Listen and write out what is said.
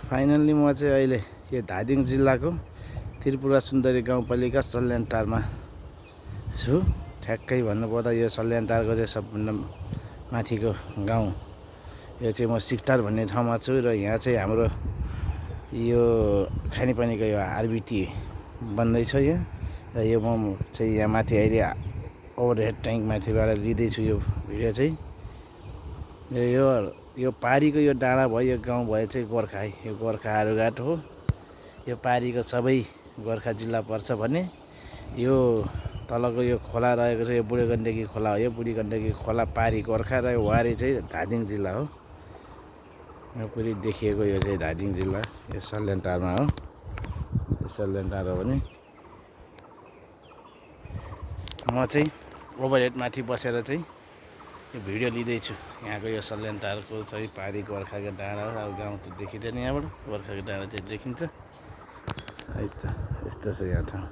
Finally म चाहिँ अहिले यो धादिङ जिल्लाको त्रिपुरा सुन्दरी गाउँपालिका सल्यानटारमा छु। ठ्याक्कै भन्नुपर्दा यो सल्यानटारको चाहिँ सबभन्दा माथिको गाउँ यो चाहिँ म सिकटार भन्ने ठाउँमा छु र यहाँ चाहिँ हाम्रो यो खानेपानीको यो आरबिटी बन्दैछ यहाँ र यो म चाहिँ यहाँ माथि अहिले ओभरहेड ट्याङ्क माथिबाट लिँदैछु यो भिडियो चाहिँ। यो पारीको यो डाँडा भयो यो गाउँ भयो चाहिँ गोर्खा है, यो गोर्खा हारुघाट हो। यो पारीको सबै गोर्खा जिल्ला पर्छ भने यो तलको यो खोला रहेको छ यो बुढी गण्डकी खोला हो। यो बुढी गण्डकी खोला पारी गोर्खा र वारी चाहिँ धादिङ जिल्ला हो। यो पुरै देखिएको यो चाहिँ धादिङ जिल्ला यो सल्यानटारमा हो। यो सल्यानटार हो भने म चाहिँ ओभरहेड माथि बसेर चाहिँ यो भिडियो लिँदैछु। यहाँको यो सल्यानटारको चाहिँ पारी गोर्खाको डाँडा हो। अब गाउँ त देखिँदैन यहाँबाट, गोर्खाको डाँडा चाहिँ देखिन्छ है त। यस्तो छ यहाँ ठाउँ।